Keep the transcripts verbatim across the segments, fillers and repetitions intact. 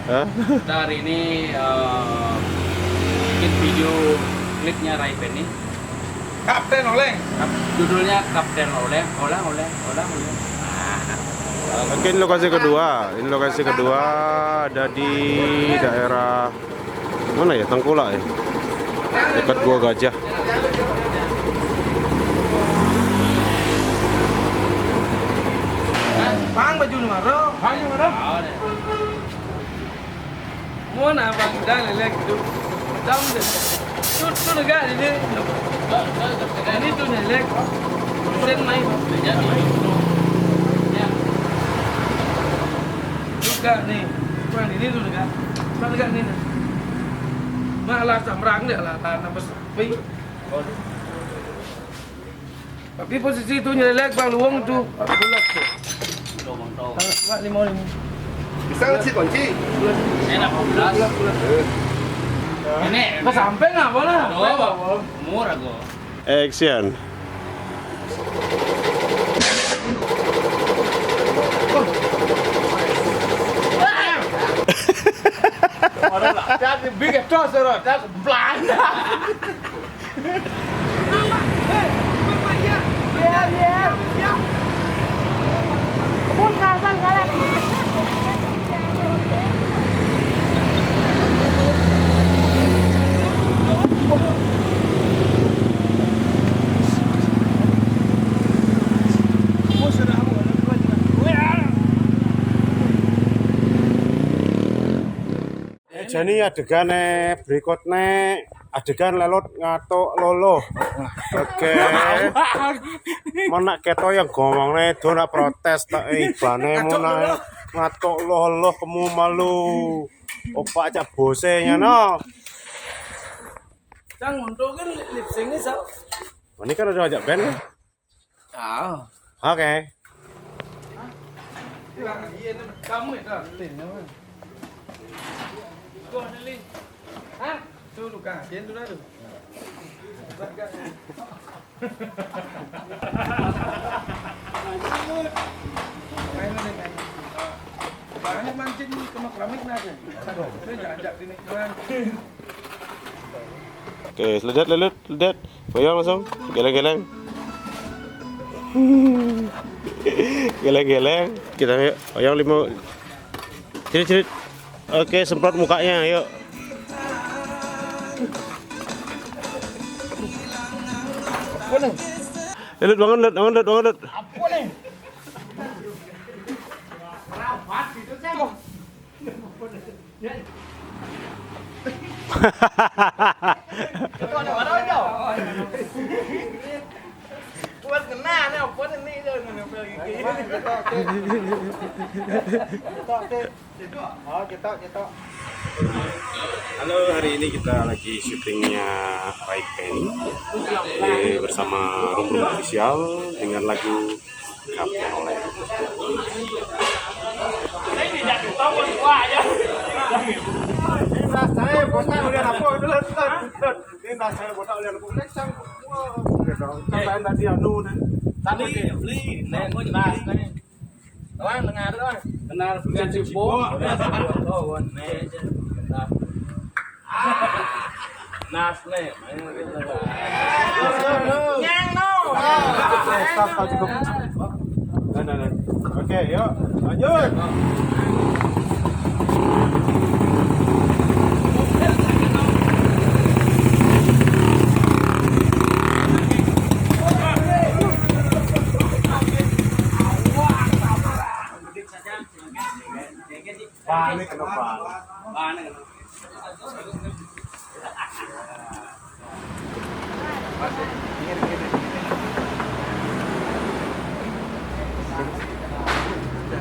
Hah? Kita hari ini eh, bikin video klipnya Ray Penny. Kapten Oleng. Kap- judulnya Kapten Oleng, Oleng, Oleng, Oleng, Oleng. Nah, Oke, ini lokasi kedua. Ini lokasi kedua ada di daerah mana ya? Tengkulak ya. Dekat Gua Gajah. Bang, baju ni marah. Baju marah. Mana bang dah lelek tu. Dam deh. Tu tu negak ni. Ini tu lelek. Sen mai. Juga ni. Bukan ini tu negak. Bukan negak ni. Malah samrang dia lah tanah besar. Tapi posisi tu nyelek bang luang tu. Bulat tu. Bulat lima lima. Bisa ngasih kunci? Enak bulat. Bulat bulat. Ini kau sampai ngapa lah? Murah gua. Action. Jadi big toss orang, tak belanda. Jani adegan berikutnya adegan lelut ngatuk lolo. Oke. Mana keto yang ngomong nih, tuh nak protes tak ibane mau nak ngatuk lolo kemu malu. Opak cak bose nya no. Cang untuk kan lip sync ini sal. Ini kan udah ajak band nih. Ah. Oke. Kamu itu. Tuh, Lili. Hah? Tuh, lu kaget tuh, tuh. Banyak mancing kena keramik nasi. Saya ajak sini. Oke, ledet, ledet, ledet. Boyong langsung, geleng-geleng. Geleng-geleng. Kita yuk, boyong lima. Cerit, cerit. Oke, semprot mukanya, yuk. Lut, bangun, Lut, bangun, Lut, bangun, Lut. Kuat kena nih, apa nih, nih, nempel gigi. Halo, hari ini kita lagi syutingnya Ray Penny, eh, bersama Rombongan Official dengan lagu Kapten Oleng. Ini rasanya botak udah apa itu, Lut, Lut, Lut. Ini rasanya botak udah apa, Lut, sang. Wah, udah dong. Sampai tadi anu deh. Tadi beli, nih, jelas nih. Tuan, dengar, Tuan. Kenal bukan si Bo. Oh, nih. Nas nih, main gitu. Nyang no. Eh, stop, stop, cukup. Nah, nah, nah. Oke, yuk, lanjut. Panik kenapa?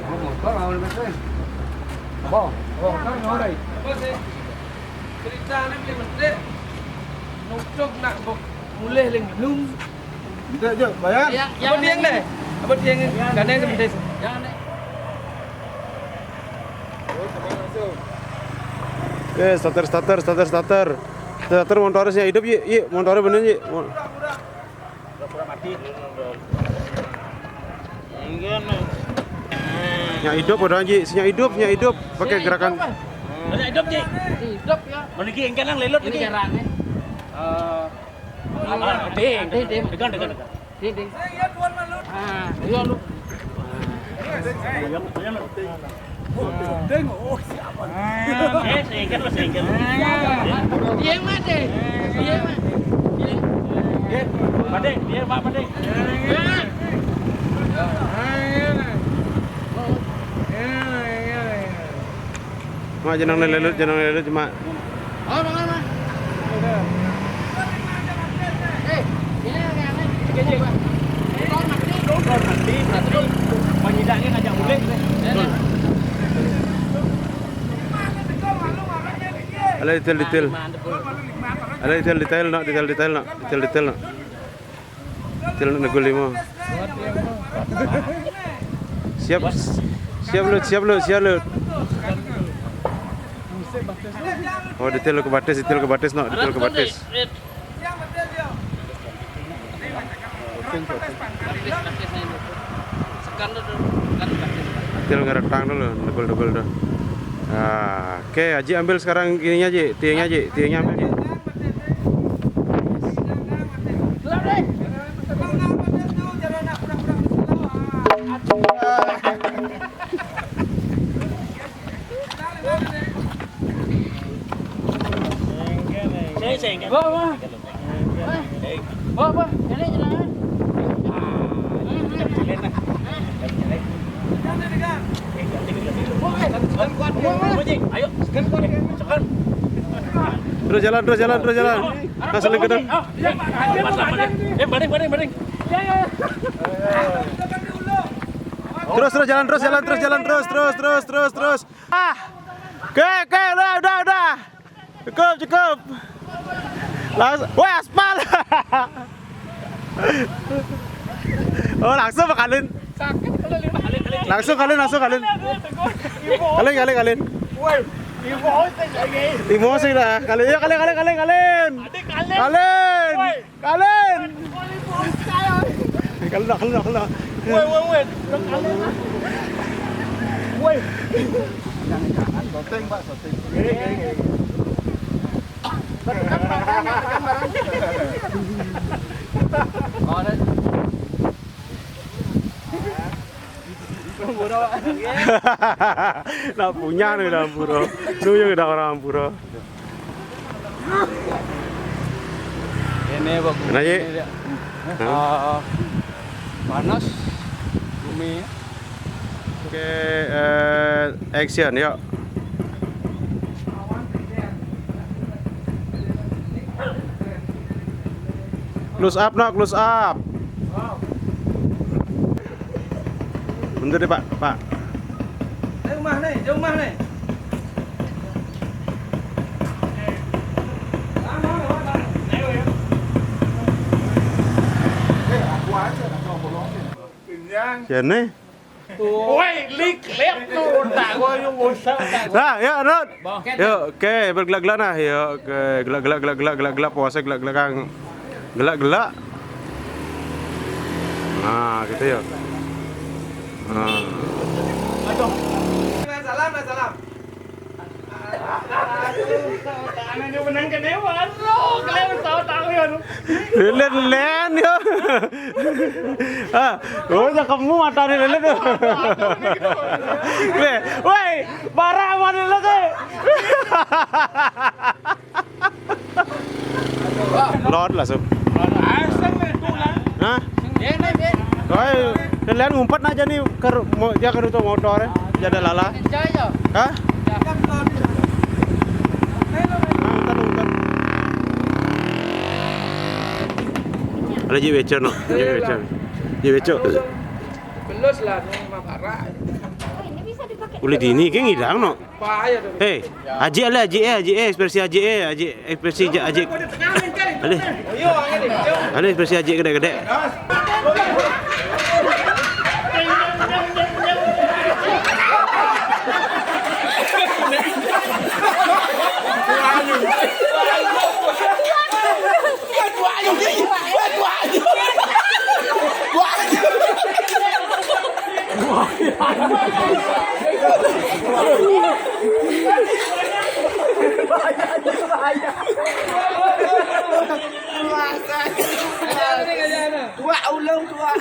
Motor mau lebih sering. Bo, motor mau dai. Cerita ni boleh menteri. Nukcuk nak mulih ling belum. Tidak je, bayar. Apa dia ni? Apa dia ni? Gandeng sebentar. Jangan ni. Oke, starter, starter, starter, starter. Starter motornya hidup, yuk, yuk, motornya bener, yuk. Mo- Pura-pura mati. Nya hidup udah, Ji. Sinya hidup, sinya hidup. Pakai gerakan. Ada hidup, Cik. Hidup ya. Mana lagi yang kanan lelut ini lagi? Jarang ya. Eh, ah, ding, ding, ding. Degan, degan, degan. Ding, ding. Ah, iya lu. Iya, iya, iya. Tengok, oh, siapa? Eh, singkat lu, singkat. Dia mah deh. Dia mah. Dia, Pak Dek, dia, Pak, Pak Dek. Mak, jenang lelut, jenang lelut, Mak. Oh, Bang Arman. Eh, ini yang aneh. Oke, oke. Motor mati. Motor mati, berarti pengidaknya ngajak boleh. Ada detail-detail. Ada detail-detail, nak, detail-detail, nak, detail-detail, nak. Detail, nak, negul lima. Siap, siap, Lut, siap, Lut, siap, Lut. Oh, detail ke batis, detail ke batis, nak, detail ke batis. Detail ngeretang dulu, negul-negul dah. Ah, oke, Aji ambil sekarang ininya, Ji, tiangnya, Ji, tiangnya ambil, Ji. Wah, wah. Wah, wah. Ini jenang. Ayo, segan kuat. Terus jalan, terus jalan, terus jalan. Nah, saling kedap. Eh, baring, baring, baring. Terus, terus jalan, terus jalan, terus jalan, terus, terus, terus, terus, terus. Ah. Oke, oke, udah, udah, udah. Cukup, cukup. Langsung, wah, aspal. Oh, langsung makalin. Sakit kalau lima kali. Langsung kalin, langsung kalin. Kalin, kalin, kalin. Woi, emosi lagi. Emosi lah. Kalin, ya, kalin, kalin, kalin, kalin. Ada kalin. Kalin. Woi. Kalin. Woi, emosi saya. Kalin, kalin, kalin. Woi, woi, woi. Udah kalin lah. Woi. Jangan, jangan. Syuting, Pak, syuting. Gini, gini, gini. Nak punya nih dah Ampura. Nuyung dah orang Ampura. Ini bagus. Kenapa, Ji? Ini dia. Hah? Eh, panas. Bumi. Oke, eh, action, yuk. Close up, no, close up. Mundur deh, Pak, Pak. Jauh mah nih, jauh mah nih. Sini. Woi, lik, lihat tuh, tak gua yang usah, tak gua. Nah, ya, Rod. Yuk, oke, bergelak-gelak nah, yuk, oke, gelak-gelak, gelak-gelak, gelak-gelak, puasa gelak-gelak, Kang. Gelak-gelak. Nah, gitu ya. Nah. Salam, salam. Aduh, saut tangan yang menang ke dewan. Loh, kalian saut tangan. Lelen, len, yo. Ah, oh, ya kamu mata nih, lelen tuh. Weh, woi, parah sama lelen tuh. Lor langsung. Asam itu lah. Hah? Woi, kalian ngumpet aja nih, ker, mo, dia ker itu motor, ya. Jadi lala. Hah? Nah, bentar, bentar. Ada ji beco, no. Ji beco. Ji beco. Belus lah, ini mah parah. Boleh dini, kayak ngidang, no. Hei, Aji ale, Aji eh, Aji eh, ekspresi Aji eh, Aji, ekspresi Ja-, Aji. Ale. Ale ekspresi Aji gede-gede. Tuak ulung tuak.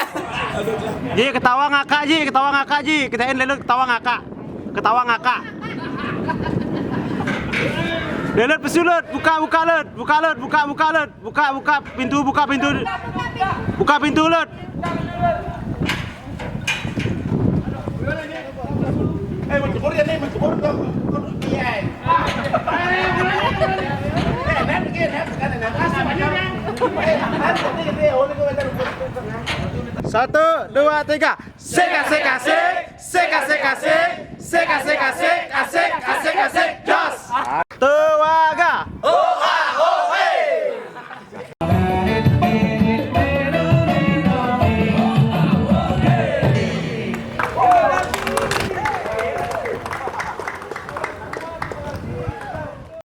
Ji, ketawa ngakak, Ji, ketawa ngakak, Ji. Kitaen lelut ketawa ngakak. Ketawa ngakak. Lelut pesu lut, buka, buka lut, buka lut, buka, buka lut, buka, buka pintu, buka pintu. Buka pintu lut. Eh, menjemur ya nih, menjemur dong. Iya. Eh, nanti, nanti, nanti, nanti. Eh, nanti, nanti, nanti. Satu, dua, tiga. Seka, seka, sek. Seka, seka, sek. Seka, seka, sek. Asik, asik, asik.